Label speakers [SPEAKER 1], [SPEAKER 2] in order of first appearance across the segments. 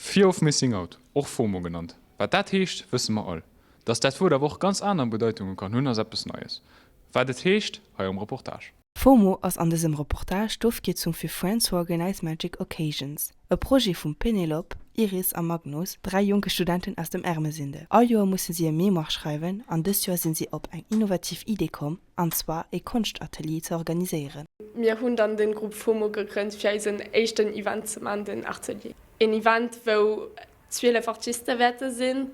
[SPEAKER 1] Fear of Missing Out, och FOMO genannt. Wat dat heescht, wësse mer all. Dass dat Wuert awer och ganz aner Bedeitunge kann hunn, ass eppes Neies. Wat et heescht, hei am Reportage.
[SPEAKER 2] FOMO ass an dësem Reportage d'Ofkierzung fir Friends Who Organize Magic Occasions, e Projet vum Pénélope, Iris a Magnus, 3 jonke Studenten aus dem Ermesinde. All Joer musse si e Mémoire schreiwen an dëst Joer sinn si op eng innovativ Idee komm, an zwar e Konschtatelier ze organiséieren.
[SPEAKER 3] Mir hunn dann den Grupp FOMO gegrënnt fir eisen éischten Event ze man, den Artelier. Een Event wou 12 Artiste wäerte sinn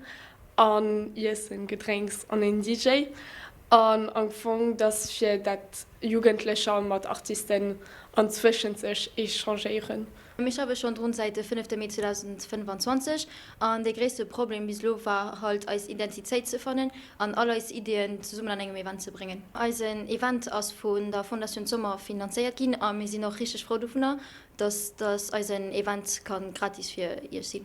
[SPEAKER 3] an Iessen, Gedrénks an een DJ. An am Fong dass fir dat Jugendlecher mat Artisten an zwëschent sech échangéieren.
[SPEAKER 4] Mir schaffe schonn drun säit de fënnefte Mee 2025 an dee gréisste Problem bis elo war halt eis Identitéit ze fannen an all eis Iddien zesummen an engem Event ze bréngen. Eisen Event ass vun der Fondatioun Sommer finanzéiert ginn a mir sinn och richteg frou dovunner, dass dass eisen Event ka gratis fir iech sinn.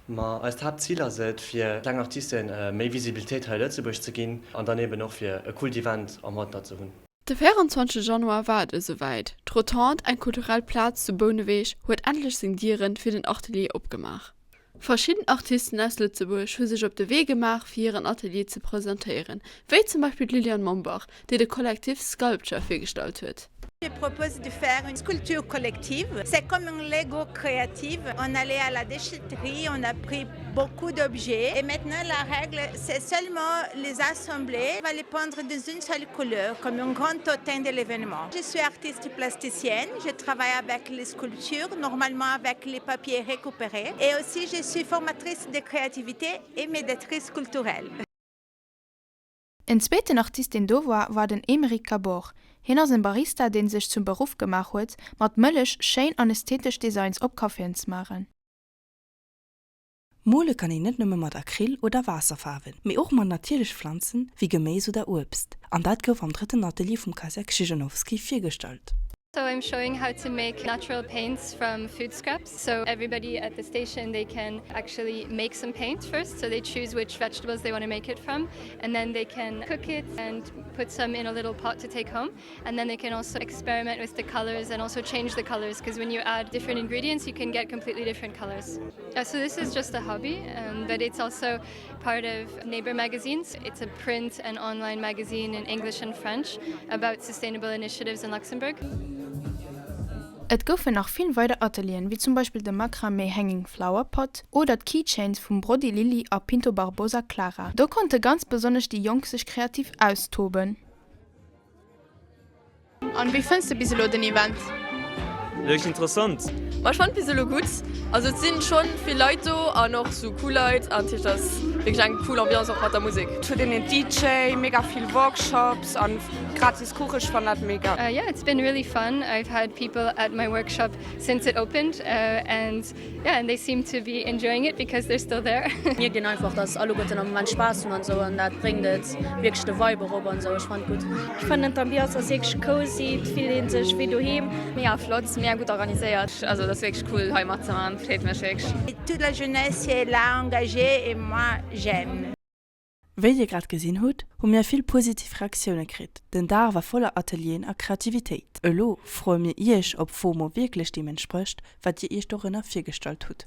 [SPEAKER 5] Ma eist Haaptzil ass et, fir kleng Artisten méi Visibilitéit hei a Lëtzebuerg ze ginn an dann eben och fir e coolt Event am Wanter ze hunn.
[SPEAKER 6] De 24 Januar war et esouwäit, D'Rotonde, eng kulturell Plaz zu Bouneweg, huet endlech seng Dieren fir den Artelier opgemaach. Verschidden Artisten aus Lëtzebuerg hu sech op de Wee gemaach fir hiren Atelier ze presentéieren, wéi zum Beispill d'Liliane Mombach, déi de Kollektiv Sculpture virgestallt huet.
[SPEAKER 7] Je propose de faire une sculpture collective. C'est comme un Lego créatif. On allait à la déchetterie, on a pris beaucoup d'objets et maintenant la règle c'est seulement les assembler, on va les peindre dans une seule couleur, comme un grand totem de l'événement. Je suis artiste plasticienne, je travaille avec les sculptures, normalement avec les papiers récupérés et aussi je suis formatrice de créativité et médiatrice culturelle.
[SPEAKER 8] En zweeten Artist deen do war, war den Aymeric Cabor. Hien ass en Barista deen sech zum Beruff gemaach huet, mat Mëllech schéin an ästhetesch Designs op Caféen ze maachen.
[SPEAKER 2] Mole kann een net nëmme mat Acryl oder Waasserfaarwen, mee och mat natierlech Pflanzen, wéi Geméis oder Uebst. An dat gouf am drëtten Atelier vum Kasia Krzyżanowski virgestallt.
[SPEAKER 9] So I'm showing how to make natural paints from food scraps. So everybody at the station they can actually make some paint first. So they choose which vegetables they want to make it from and then they can cook it and put some in a little pot to take home. And then they can also experiment with the colors and also change the colors because when you add different ingredients you can get completely different colors. Uh, so this is just a hobby, um, but it's also part of Neighbor magazines. It's a print and online magazine in English and French about sustainable initiatives in Luxembourg.
[SPEAKER 8] Et goufen nach vill weider Atelieren, wéi zum Beispill de Macramé Hanging Flower Pot oder d'Keychains vum Brody Lily a Pinto Barbosa Clara. Do konnte ganz besonnesch déi Jonk sech kreativ austoben.
[SPEAKER 6] An wéi fënns de bis elo den Event?
[SPEAKER 10] Wierklech interessant.
[SPEAKER 11] Ma ech fannen bis elo gutt. Also et sinn schonn vill Leit do an och sou cool Leit an dat heescht ass wierklech eng cool Ambiance och mat der Musek.
[SPEAKER 12] Et huet een een DJ, mega vill Workshops an gratis Kuch, ech fannen dat mega.
[SPEAKER 9] Yeah it's been really fun, I've had people at my workshop since it opened and Yeah and they seem to be enjoying it because they're still there.
[SPEAKER 13] Mierkt een einfach dass alleguerten am Moment Spaass hunn an esou an dat bréngt et wierklech de Vibe erop an esou. Ech fannen et gutt.
[SPEAKER 14] Ech fannen d'Ambiance ass wierklech cozy, et fillt een sech wéi doheem.
[SPEAKER 11] Mega flott, mega gutt organiséiert. Also et ass wierklech cool hei matzemaachen, freet mech wierklech.
[SPEAKER 7] Toute la jeunesse est là engagée et moi j'aime.
[SPEAKER 2] Wéi dir grad gesinn hutt, hu mir vill positiv Reaktioune kritt. Den Dag war voller Atelieren a Kreativitéit. Elo froe mir iech, ob FOMO wierklech deem entsprécht, wat dir iech dorënner virgestallt hutt.